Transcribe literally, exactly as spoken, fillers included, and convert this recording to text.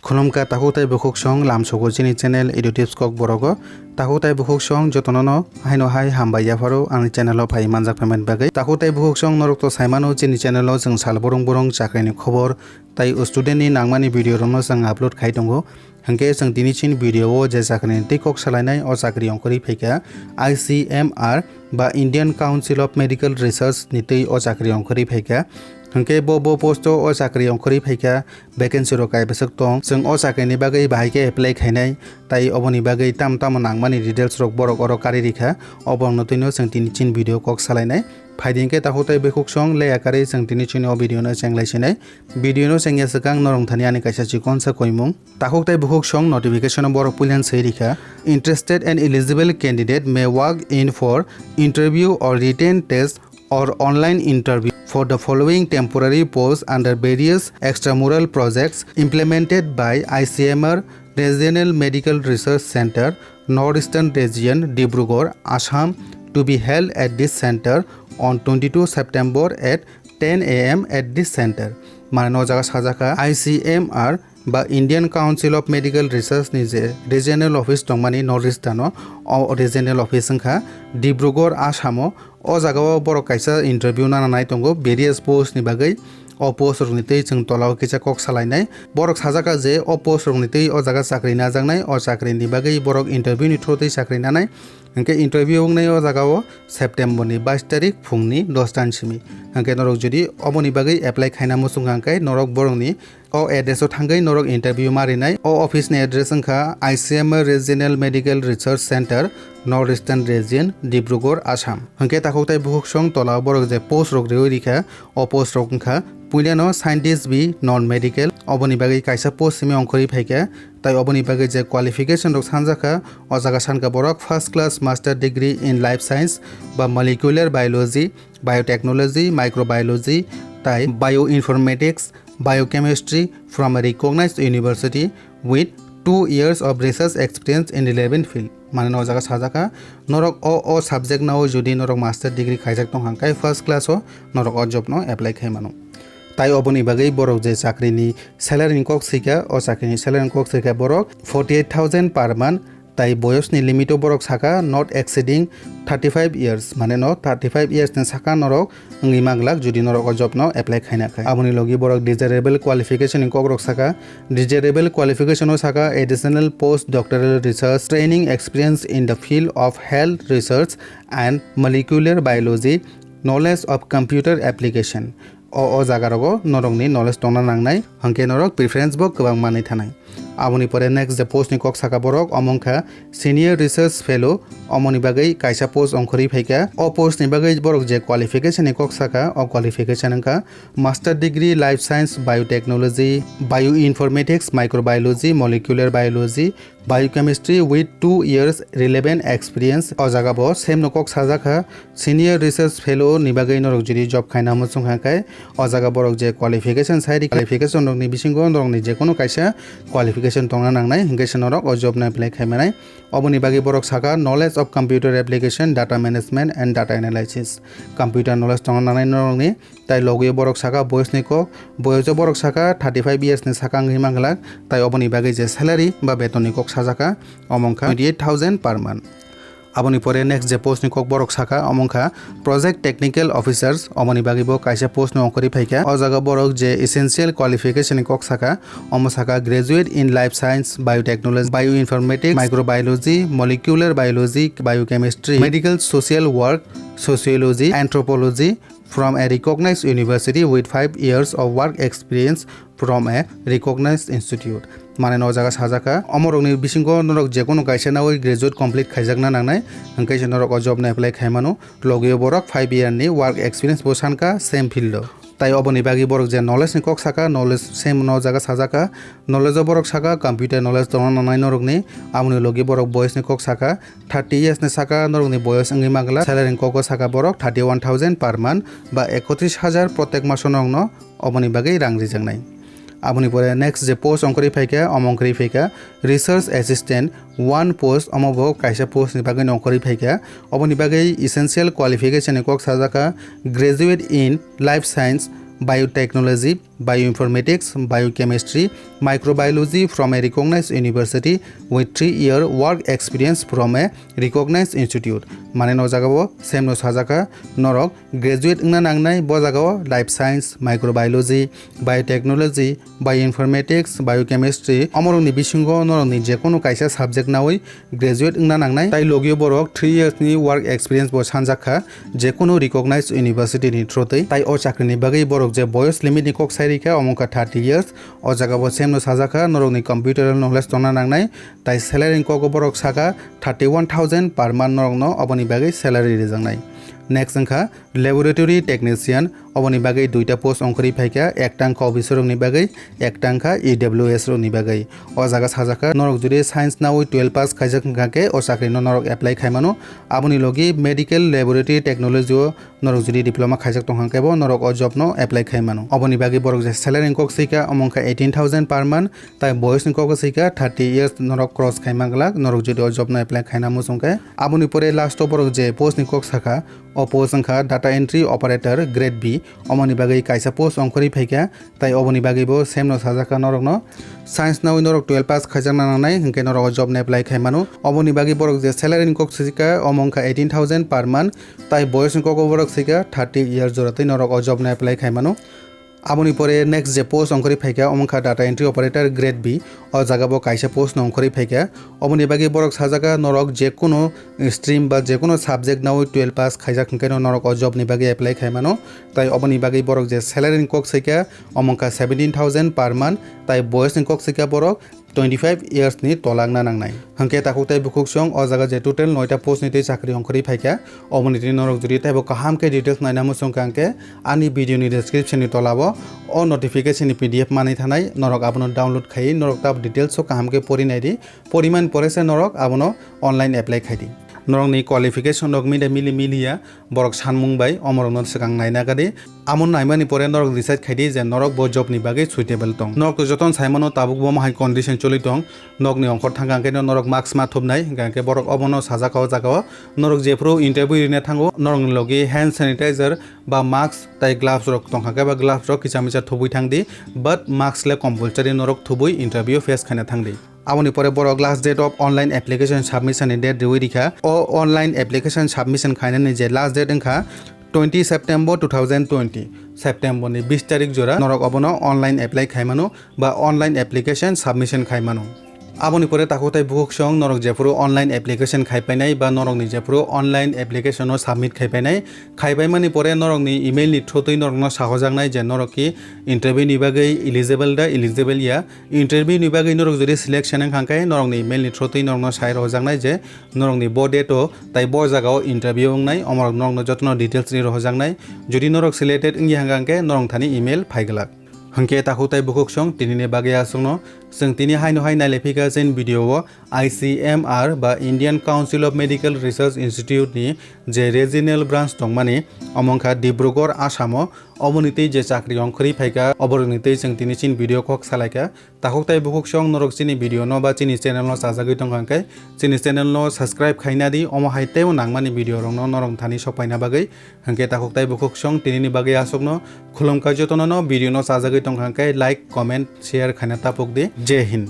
Khulumkha takhuk tei bukhuk song lamsogo chini channel Edu Tips Kokborok o. Takhuk tei bukhuk song jotono no haino hai hambai yapharo ani channel o phai manjak phaimani bagwi. Takhuk tei bukhuk song norok to saimano chini channel o chwng sal borong borong chakrini khobor tei student ni nangmani video rokno chwng upload khai tongo. Hwnkhe chwng tini chini video o je chakrini twi kok salainai o chakri ongkhorwi phaikha I C M R ba Indian Council of Medical Research ni twi o chakri ongkhorwi phaikha. Hwnkhe bo, bo post o o chakri ongkhorwi phaikha. Vacancy rok kaibwswk tong, chwng o chakrini bagwi bahai khe apply khainai, tai oboni bagwi tamo tamo nangmani details rok borok oro karwi rikha, oborokno twino chwng tini chini video kok salainai. Phaidi hwnkhe takhuk tei bukhuk song leya karwi chwng tini chini o video no chenglai sinai. Video no chengya swkang norok thani ani kaisa chikonsa koimung. Takhuk tei bukhuk song notification o borok puilan swi rikha. Interested and eligible candidate may walk in for interview or written test or online interview for the following temporary posts under various extramural projects implemented by I C M R Regional Medical Research Center, Northeastern Region, Dibrugarh, Assam, to be held at this center on twenty-two September at ten A M at this center. Mane no jaga sajaka I C M R ba Indian Council of Medical Research ni je regional office tongmani North Eastern o, o regional office wngkha Dibrugarh, Assam o. O jaga o borok kaisa interview nana nai tongo various post ni bagwi. O post rok ni twi chwng tola o kisa kok salainai. Borok sajaka je o post rok ni twi o jaga chakri najaknai, o chakri ni bagwi borok interview ni through twi chakri nanai. Hwnkhe interview wngnai o jaga o September ni bais tarik phung ni dos ta ni simi. Hwnkhe norok jodi oboni bagwi apply khaina muchung kha hwnkhe norok borok ni o address o thangwi norok interview ma rinai. O office ni address wngkha I C M R Regional Medical Research Center, North Eastern Region, Dibrugarh, Assam. Hwnkhe takhuk tei bukhuk song tola o borok je post rok riwi rikha, o post rok wngkha puila no scientist B non medical, oboni bagwi kaisa post simi ongkhorwi phaikha. Tai oboni bagwi je qualification rok sanjakha, o jaga sankha borok first class master degree in life science ba molecular biology, biotechnology, microbiology, tai bioinformatics, biochemistry from a recognized university with two years of research experience in relevant field. Mane no jaga sajaka, norok o, o subject no jodi norok master degree khaijak tong hang kai first class o norok o job no apply khai mano. Tai oboni bagwi borok je chakri ni salary ni kok sika, o chakri ni salary ni kok sika borok forty eight thousand per month. Tai boyos ni limit o borok saka not exceeding thirty five years, mane no thirty five years ni saka norok wngwi manglak jodi norok o job no apply khaina khai. Aboni logi borok desirable qualification ni kok rok saka, desirable qualification o saka additional post doctoral research training experience in the field of health research and molecular biology, knowledge of computer application. O, o jaga rogo norokni knowledge tongna nangnai, hwnkhe norok preference bo kwbang manwi thanai. Aboni pore next je post ni kok saka borok, omo wngkha senior research fellow, omoni bagwi kaisa post ongkhorwi phaikha. O post ni bagwi borok je qualification ni kok saka, o qualification wngkha master degree life science, biotechnology, bioinformatics, microbiology, molecular biology, biochemistry with two years relevant experience. O jaga bo same no kok sajak kha, senior research fellow ni bagwi norok jodi job khaina muchung kha khe, o jaga borok je qualification sai ri, qualification rok ni bisingo norok ni je kono kaisa qualification tongna nangnai, hwnkhe se norok o job no apply khai manai. Oboni bagwi borok saka knowledge of computer application, data management and data analysis. Computer knowledge tongna nangnai norok ni. Tai logi o borok saka boyos ni kok, boyos o borok saka thirty five years ni saka wngwi manglak, tai oboni bagwi je salary ba beton ni kok sajaka, omo wngkha twenty eight thousand per month. Aboni pore next je post ni kok borok saka, omo wngkha project technical officers, omoni bagwi bo kaisa post no ongkhorwi phaikha. O jaga borok je essential qualification ni kok saka, omo saka graduate in life science, biotechnology, bioinformatics, microbiology, molecular biology, biochemistry, medical social work, sociology, anthropology, from a recognized university with five years of work experience from a recognized institute. Mane no jaga sajaka, omorokni bisingo norok jekono kaisa nawi graduate complete khaijakna nangnai, hwnkhe se norok o job no apply khaimano, logio borok five year ni work experience bo sanka same field o. Tai oboni bagwi borok je knowledge ni kok saka, knowledge same no jaga sajaka, knowledge o borok saka computer knowledge tongna nangnai norokni, aboni logi borok boyos ni kok saka, thirty years ni saka norokni boyos wngwi manglak, salary ni kok o saka borok thirty one thousand per month ba ekotris hajar protek maso norokno oboni bagwi rang rijaknai. Aboni pore next je post ongkhorwi phaikha, omo ongkhorwi phaikha research assistant one post, omo bo kaisa post ni bagwi ongkhorwi phaikha. Oboni bagwi essential qualification ni kok sajaka graduate in life science, biotechnology, Bioinformatics, Biochemistry, Microbiology from a recognized university with three year work experience from a recognized institute. Mane no jaga o same no sajaka norok graduate wngna nangnai bo jaga o Life Science, Microbiology, Biotechnology, Bioinformatics, Biochemistry, omorokni bisingo norokni jekunu kaisa subject nawi graduate wngna nangnai. Tai logio borok three years ni work experience bo sanjak kha, jekunu recognized university ni through twi. Tai o chakri ni bagwi borok je boyos limit ni kok sai rikha, omo wngkha thirty years. O jaga bo same no sajak kha, norokni computer knowledge tongna nangnai. Tai salary ni kok o borok saka thirty one thousand per month norokno oboni bagwi salary rijaknai. Next wngkha laboratory technician, oboni bagwi duita post ongkhorwi phaikha, ekta wngkha officer rokni bagwi, ekta wngkha E W S rokni bagwi. O jaga sajak kha, norok jodi science nawi twelve pass khaijak wngkha khe o chakri no norok apply khai mano. Aboni logi medical laboratory technology o norok jodi diploma khaijak tongkha khe bo norok o job no apply khai mano. Oboni bagwi borok je salary ni kok swikha, omo wngkha eighteen thousand per month, tai boyos ni kok swikha thirty years norok cross khai manglak, norok jodi o job no apply khaina muchung khe. Aboni pore last o borok je post ni kok sakha, o post wngkha data entry operator grade B, omoni bagwi kaisa post ongkhorwi phaikha, tai oboni bagwi bo same no sajak kha norokno. Science nawi norok twelve pass khaijakna nangnai, hinkhe norok o job no apply khai mano. Oboni bagwi borok je salary ni kok sika, omo wngkha eighteen thousand per month, tai boyos ni kok o borok sika thirty year jora twi norok o job no apply khai mano. Aboni pore next je post ongkhorwi phaikha, omo wngkha data entry operator grade B, o jaga bo kaisa post no ongkhorwi phaikha. Oboni bagwi borok sajaka norok jekunu stream ba jekunu subject nawi twelve pass khaijak hinkhe no norok o job ni bagwi apply khai mano. Tai oboni bagwi borok je salary ni kok sika, omo wngkha seventeen thousand per month, tai boyos ni kok sika borok twenty five years ni tola wngna nangnai. Hinkhe takhuk tai bukhuk song o jaga je total noita post ni twi chakri ongkhorwi phaikha, oboni twi norok jodi taibo kaham khe details naina muchung kha hinkhe ani video ni description ni tola o o notification ni P D F manwi thanai, norok abono download khai norok tab details o kaham khe pori naidi, porimani pore se norok abono online apply khai di. Norokni qualification rok mide mili miliya, borok sanmung bai omorokno swkang naina gadi. Amo naimani pore norok decide khai di je norok bo job ni bagwi suitable tong. Norok to jotono sai mano tabuk bo mohai condition choli tong. Nokni ongkhor thangkha hwnkhe norok mask ma thupnai, hwnkhe borok obono sajak o jaga o. Norok jephuru interview rina thango, norokni logi hand sanitizer ba mask tai gloves rok tongkha khe ba gloves rok kisa misa thubui thang di, but mask le compulsory norok thubui interview face khaina thang di. Aboni pore borok last date of online application submission ni date riwi rikha. O online application submission khainani je last date wngkha twenty September two thousand twenty, September ni bis tarik jora norok obono online apply khai mano ba online application submission khai mano. Aboni pore takhuk tai bukhuk song norok jephuru online application khai painai ba norokni jephuru online application o submit khai painai, khai paimani pore norokni email ni through twi norokno sahojaknai je norok ki interview ni bagwi eligible da eligible ya. Interview ni bagwi norok jodi selection wngkha khe norokni email ni through twi norokno sai rwjaknai je norokni bo date o tai bo jaga o interview wngnai, omorok norokno jotono details ri rwjaknai. Jodi norok selected wngya hwnkha khe norok thani email phai glak. Hwnkhe takhuk tai bukhuk song tini ni bagwi aswkno chwng tini haino hai nailaiphi kha chini video o I C M R ba Indian Council of Medical Research Institute ni je regional branch tongmani, omo wngkha Dibrugarh, Assam o. Oboni twi je chakri ongkhorwi phaikha, oborokni twi chwng tini chini video kok salaikha. Takhuk tai bukhuk song norok chini video no ba chini channel no chajagwi tongkha hwnkhe chini channel no subscribe khaina di, omo hai teibo nangmani video rokno norok thani sokpaina bagwi. Hwnkhe takhuk tai bukhuk song tini ni bagwi aswkno khulumkha jotono no, video no chajagwi tongkha hwnkhe like, comment, share khaina tapuk di. Jai Hind.